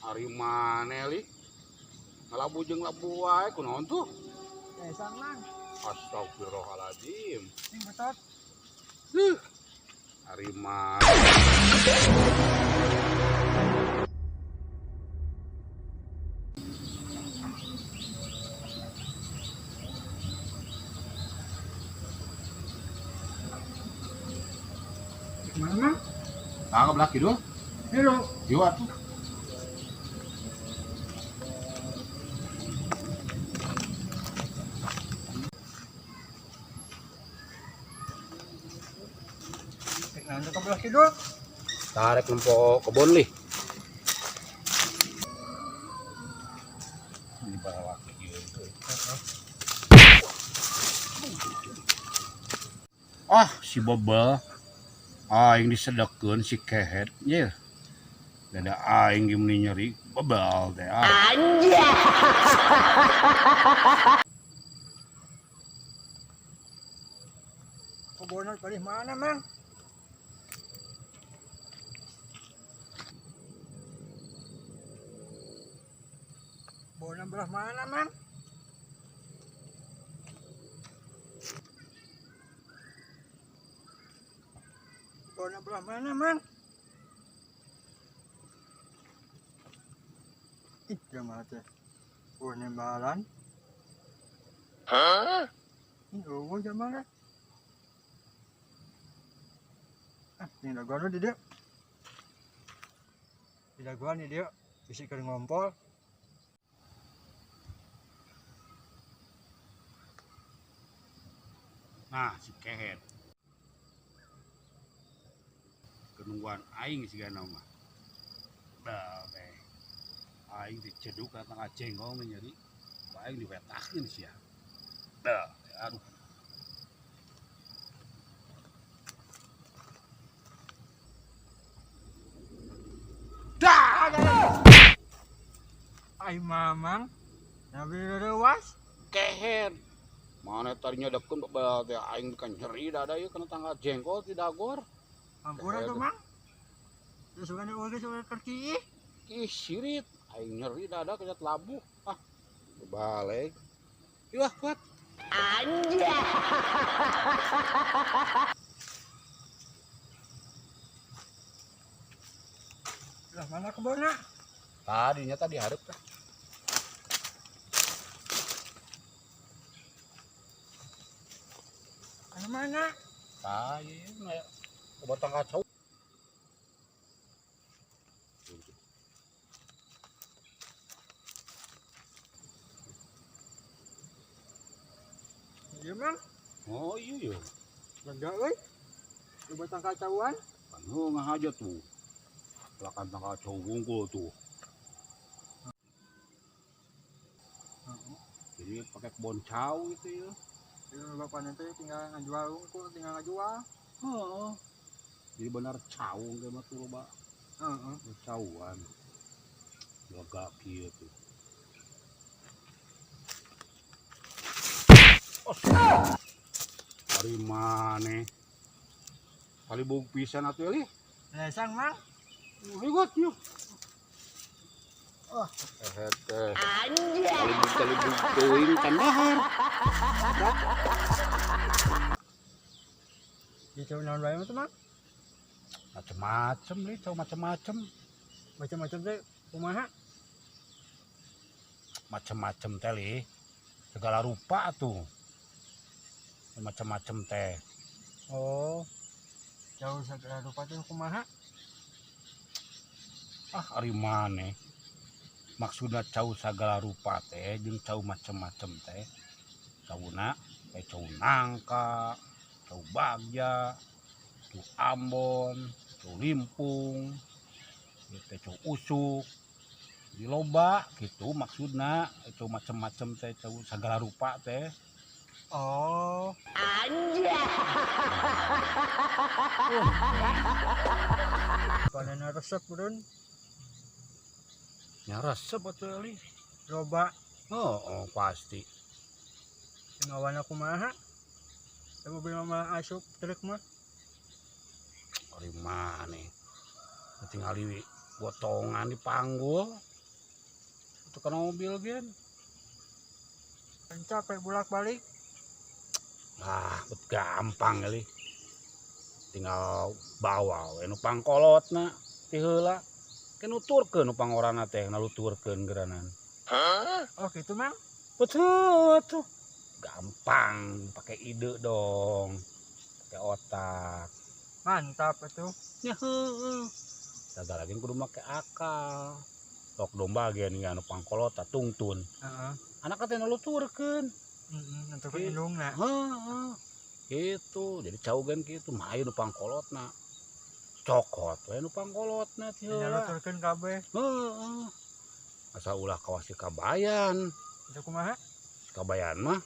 Ari maneh li? Ngalabu jeung labu wae kunaon tuh? Sang Mang. Astagfirullahaladzim. Sing betot. Huh. Ari maneh. Mana, Mang? Tah ke belah kidul. Halo. Yuk atuh. Nanti ke belah kidul. Tarik nempo kebon lih. Ini bawa ke ieu. Ah, si bebel. Aing disedekeun si kehet ye. Dada aing ge meuni nyeri bebel teh. Ah. Anjay. Kebonnya palih mana, Mang? Kebonnya belah mana, Mang? Kebonnya belah mana, Mang? Ih, jamaah teh. Kebonnya balan. Hah? Ih, eueuh jamaah teh. Ah, ini dagoan di dia. Di dagoan di dia, bisi keur ngompol. Nah, si kehet. Kenungguan aing sigana mah. Bah, teh. Aing diceduk ka tangga cenggong nyeri. Aing diwetakeun sia. Bah, aduh. Dah! Ai mamang, nabi reuwas. Kehet. Mana tadinya dekeun bebel teh aing kan nyeri dada ieu kana tangga jengkol ti dagor. Ampura tuh, Mang. Terus sugan oge sugan kerki. Ih, sirit. Aing nyeri dada kenyat labuh. Ah, balik. Ih, kuat. Anjay. Lah mana kebonna? Tadinya tadi hareup teh. Kana mana? Tah, ieu mah batang kacau. Iya, Mang. Oh, iya, iya. Lega euy. Di batang kacauan. Kan heuh ngahaja tuh. Pelakan tangkal cau wungkul tuh. Jadi pakai kebon cau gitu ya. Jadi bapak nanti tinggal ngajual wungkul, tinggal ngajual. Heeh. Jadi benar cau ge mah tuh loba. Heeh. Cauan. Lega kieu tuh. Oh. Ari maneh. Kali bug pisan atuh li. Lesang, Mang. Ikut yuk. Ah, teh. Anjay. Kali bug teuing kan dahar. Di cau naon wae mah tuh, Mang? Macem-macem li, cau macem-macem. Macem-macem teh kumaha? Macem-macem teh li. Segala rupa tuh. Macem-macem teh. Oh. Cau segala rupa teh kumaha? Ah, ari maneh. Maksudna cau segala rupa teh jeung cau macem-macem teh. Cauna teh cau nangka, cau bagja, cau Ambon, cau limpung, ieu teh cau usuk. Di loba gitu maksudna cau macem-macem teh cau segala rupa teh. Oh. Anjay. Panena resep beureun. Nya resep atuh li. Loba. Oh, oh pasti. Ngawana kumaha? Teu mobil mah asup truk mah. Ari maneh. Tinggali gotongan dipanggul. Itu kana mobil gen. Kan capek bolak-balik. Ah, bet gampang kali. Tinggal bawa we nu pangkolotna ti heula. Ke nuturkeun nu pangorana teh naluturkeun geuranan. Oh gitu, Mang. Betul tuh. Gampang, pakai ide dong. Pakai otak. Mantap atuh. Ya heueuh. Sagala ge kudu make akal. Sok domba ge nih anu pangkolot tungtun. Heeh. Anak teh naluturkeun. Heeh, nuturkeun indungna. Heeh. Gitu. Jadi cau gen kitu mah aya nu pangkolotna. Cokot we nu pangkolotna ti heula. Naluturkeun kabeh. Heeh. Asa ulah kawas si kabayan. Itu kumaha? Si kabayan mah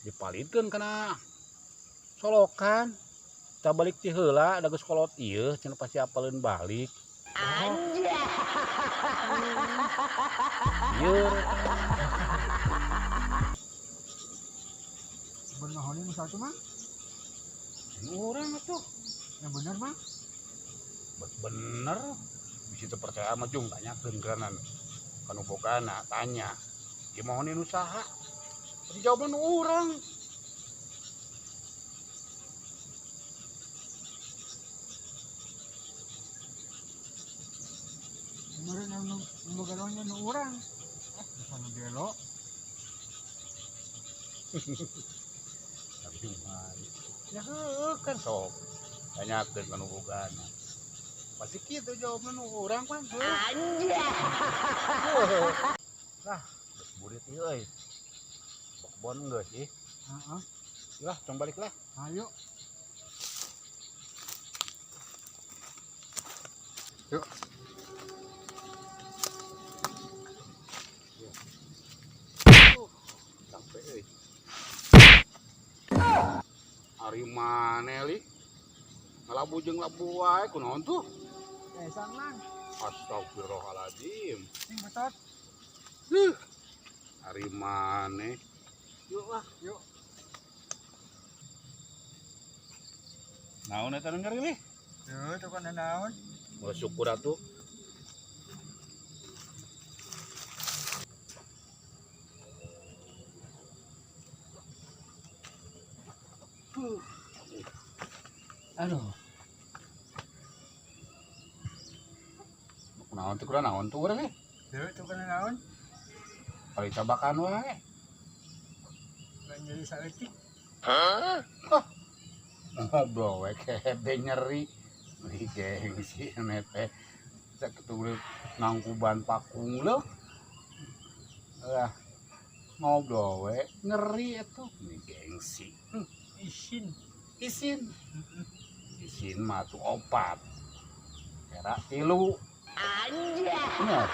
dipalidkeun kana solokan. Tah balik ti heula da geus kolot ieu cenah pasti apaleun balik. Anjay. Ieu Bener honing satu mah. urang atuh. Yang bener mah. Bener. Bisi teu percaya mah jung tanyakeun geuranan. Kanu bogana tanya. Ieu mohonin usaha. Pasti jawaban urang. Bener nu nu boga nu urang. Bisa nu gelo. Tapi mah ya heueuh kan sok. Tanyakeun kanu bogana. Pasti kitu jawaban nu urang pan. Anjay. Lah, geus burit ieu euy. Bokbon geus ih. Heeh. Lah, tong balik lah. Ayo. Yuk. Sampai euy. Ari mane li? Ngalabu jeung labu wae kunaon tuh? Sang Mang. Astagfirullahaladzim. Sing betot. Huh. Ari mane? Yuk lah, Yuk. Naon eta nu nyeri li? Tuh, tuh kan naon. Mau syukur atuh. Aduh. Kunaon teh kurang naon tuh urang eh? Tuh, tuh kan naon. Kali cabakan wae. Lain jadi saeutik. Ngobrol we kehede nyeri. Wih gengsi teh. Sakitu nangkuban pakung leuh. Lah ngobrol we nyeri atuh. Wih gengsi. Isin. Isin. Isin mah tuh opat. Era 3. Anjay. Bener.